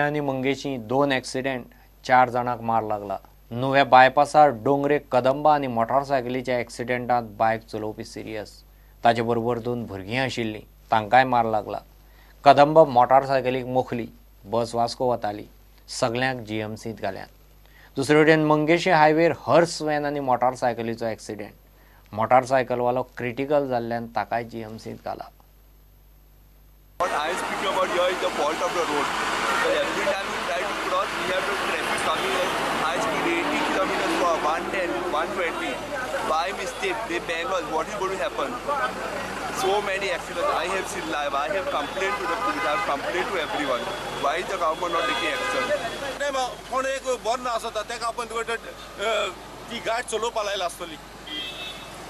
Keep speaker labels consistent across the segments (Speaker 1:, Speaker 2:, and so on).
Speaker 1: आनी मंगेशी 2 एक्सिडेंट, 4 जाणांक मार लागला. नुवें बायपासार डोंगरे कदंबा आनी मोटारसायकलीच्या एक्सिडेंटांत बायक चलोवपी सिरियस. ताचे बरोबर 2 भुरगीं आशिल्लीं, तांकांय मार लागला. कदंबा मोटारसायकलीक मोखली, बस वास्को वताली, सगल्यांक जीएमसींत घाल्यात. दुसरे वटेन मंगेशी हायवेर हर्स वॅन आनी मोटारसायकलीचो एक्सिडेंट. मोटारसायकलवालो क्रिटिकल जाल्ल्यान ताकाय जीएमसींत घाला.
Speaker 2: What I speak about here is the fault of the road. Because every time we try to cross, we have the traffic coming at high speed, 80 kilometers per hour, 110, 120. By mistake, they bang us. What is going to happen? So many accidents I have seen live. I have complained to the police. I have complained to everyone. Why is the government not taking action?
Speaker 3: कोण एक बरो ना आसता ताका आपण ती गाडी चलोवपा लायला आसतली.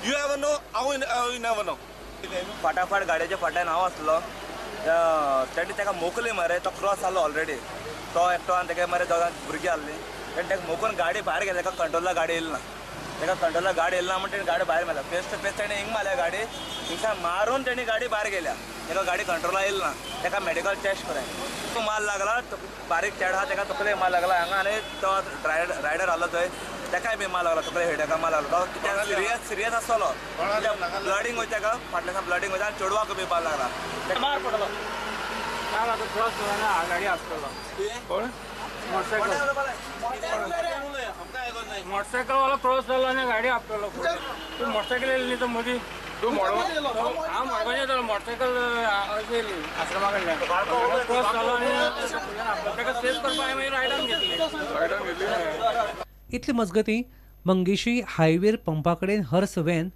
Speaker 3: You have no, I never know.
Speaker 4: फाटाफाट गाडयेच्या फाटल्यान हांव आसलो. तेणी ताका मोखली मरे, तो क्रॉस जालो ऑलरेडी. तो एकटो आनी तेगे मरे दोगां भुरगीं आहलीं. तेणी ताका मोखून गाडी भायर गेली. ताका कंट्रोला गाडी येयली ना. ताका कंट्रोला गाडी येयली ना म्हण तेणी गाडी भायर मारल्या. फेस टू फेस तेणी हिंग मारल्या गाडी. हिंगसान मारून तेणी गाडी भायर गेल्या. ताका गाडी कंट्रोला येयली ना. ताका मेडिकल टेस्ट कराय. तो माल लागला बारीक चेडो आहा ताका तकलेक माल लागला हांगा. आनी तो रायडर आहलो थंय ताकाय बी माल लागला, तकले हेडाका माल लागलो. तो सिरियस सिरियस आसतलो. ब्लडिंग वयता ताका, फाटल्यान ब्लडिंग वयता आनी चेडवाक बी माल लागला.
Speaker 5: मार पडलो काल आतां क्रॉस जालो गाडी आसतलो. कोण मोटरसायकल मोटरसायकलवालो क्रॉस जालो आनी गाडी आपटलो. तूं मोटरसायकल येयली न्ही तो मदीं तूं हांव मडगांवचे येतालो, मोटरसायकल येयली आश्रमा कडल्यान क्रॉस जालो आनी ताका सेफ करपाक हांवें मागीर रायडान घेतली.
Speaker 6: इतले मजगतीं मंगेशी हायवेर पंपा कडेन हर्स वॅन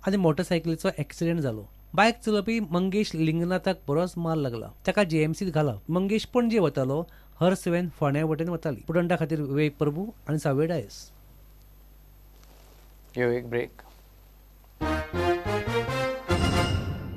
Speaker 6: आनी मोटरसायकलीचो एक्सिडेंट जालो. बायक चलोवपी मंगेश लिंगनाथाक बरोच मार लागला. ताका जीएमसीत घाला. मंगेश पणजे वतालो, हर्स वॅन फोंड्या वटेन वताली. प्रुडंटा खातीर विवेक प्रभू आनी सावे डायस.
Speaker 1: यो एक ब्रेक.